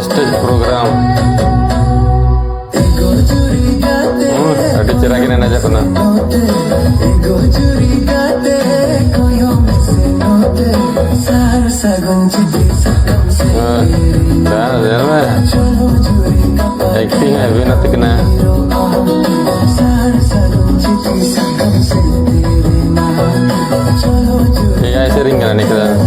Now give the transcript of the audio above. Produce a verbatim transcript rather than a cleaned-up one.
Stage programme. ᱦᱩᱸ, ᱟᱹᱰᱤ ᱪᱮᱦᱨᱟ ᱠᱤᱱ ᱮᱱᱮᱡᱚᱜ ᱠᱟᱱᱟ᱾ ᱦᱮᱸ, ᱫᱟ, ᱧᱮᱞ ᱢᱮ᱾ ᱮᱠᱴᱤᱝ ᱦᱚᱸ ᱦᱮᱵᱤ ᱢᱮᱱᱟᱜ ᱛᱟᱹᱠᱤᱱᱟ᱾ ᱮᱭᱟᱭ ᱥᱮᱨᱮᱧ ᱠᱟᱱᱟ ᱱᱤᱭᱟᱹ ᱫᱚ᱾